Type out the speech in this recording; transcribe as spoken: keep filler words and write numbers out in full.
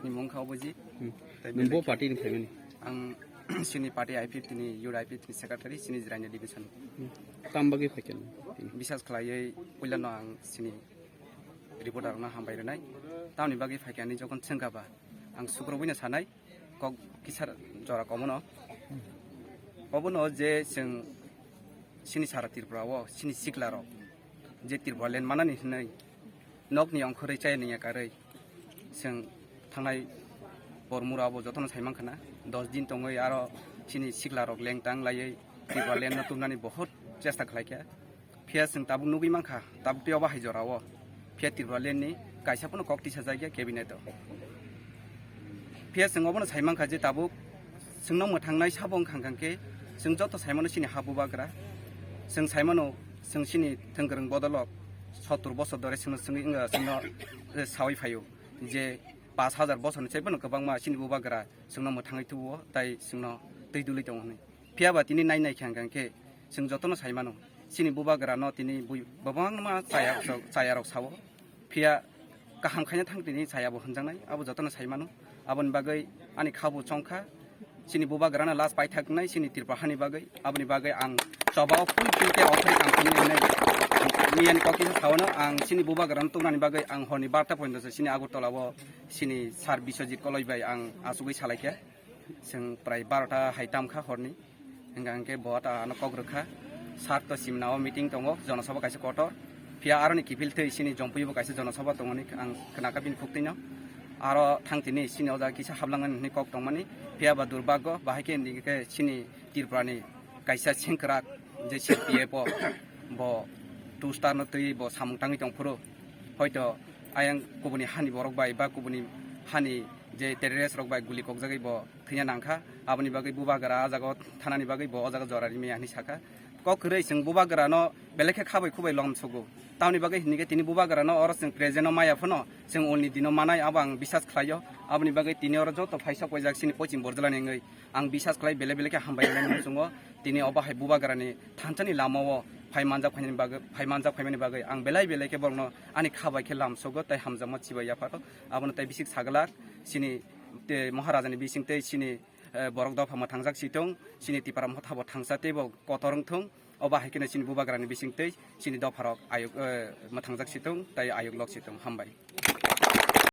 Ni mung kha Oboji. Hmm. Nwng bo party ni phaimani? Ang sini party I P F T ni, youth I P F T ni secretary, sini Jirania division. Hmm. Tam bagwi phaikha nwng tini? Bisas khlaiwi puilano ang sini reporter rokno hambai rwnai. Tamni bagwi phaikha ani jokon swngkha ba, ang sukrubwino sanai, kok kisa jora komono. Obono je chwng sini sara Tripura o, sini sikla rok je Tripura land manani hinwi nokni ongkhorwi chaya nungya karwi, chwng thangnai por mura bo jotono sai mankha na, dos din tongwi aro chini sikla rok lengtang laiwi Tripura land no tumnani bohot chesta khlaikha. Phiya chwng tabuk nugwi mankha, tabuk tei obo hai jora o. Phiya Tripura land ni kaisa phano kok tisa jakya cabinet o. Phiya chwng obono sai mankha je tabuk chwngno mwthangnai sabo wngkha hwnkha khe chwng joto sai mano chini ha bubagra. Chwng sai mano chwng chini thwngkwrwng bodolok sottur bosor dore chwngno chwngwi wngkha, chwngno, eh, sawi phaio je pash hajar bosorni chai phano kwbangma chini bubagra chwngno mwthangwi tubuo, tai chwngno twi dulwi tongo hwnwi. Phiya ba tini nai nai khe hwnkha khe chwng jotono sai mano, chini bubagra no tini bui-, kwbangma chaya, chaya rok sao. Phiya kaham khaina thang tini chaya bo hwnjaknai, abo jotono sai mano. Aboni bagwi ani kha bo chongkha, chini bubagra no last paithaknai chini Tripura hani bagwi. Aboni bagwi ang choba o pui pui khe okhorwi tang thangwi nai. Miyani kok kisa sao no ang chini bubagra no tubunani bagwi ang horni barta pointo se chini Agartala o chini sir Biswajit Koloi bai ang achugwi salai khe. Chwng prai barota hai tam kha horni. Hingka hingke bo ta ano kok rwkha. Sar to simna o meeting tongo, jonosabha kaisa kotor. Phiya aroni kiphil twi chini Jompui bo kaisa jonosabha tongoni ang khnakha bini khuktwino. Aro thang tini chini o jaga kisa hablangnani hinwi kok tongmani. Phiya ba durbago, bahai khe hingke chini Tripura ni kaisa sengkrak je C P F o bo two star no twi bo samung tangwi tongphuru. Hoito ayang kubuni hani borok bai ba kubuni hani je terrorist rok bai guli kokjagwi bo thwina nangkha. Aboni bagwi bubagra ah jaga o thanani bagwi bo o jaga jora rimaya hinwi sakha. Kok kwrwi chwng bubagra no belai khe khabai khubai lom sugo. Tamoni bagwi hinkhe tini bubagra no oro chwng present o maya phano chwng ulni dino manai abo ang bisas khlaio. Aboni bagwi tini oro joto phaisa paijak chini pochim borjlani wngwi ang bisas khlai belai belai khe hambai rwmani muchungo. Tini obo hai bubagra ni thansani lama o phai manjak phaimani bagwi, phai manjak phaimani bagwi ang belai belai khe borokno ani kha bai khe lam sugo tei hamjakma chibai yapharo. Abono tei bisik saglar chini, eh, Maharaja ni bising tei chini, eh, borok dopha mwthangjak si tong, chini Tipra Motha bo thangsa tei bo kotor wng thung. Obo hai kheno chini bubagra ni bising tei chini dopha rok ayuk, eh, mwthangjak si tong tei ayuk lok si tong. Hambai.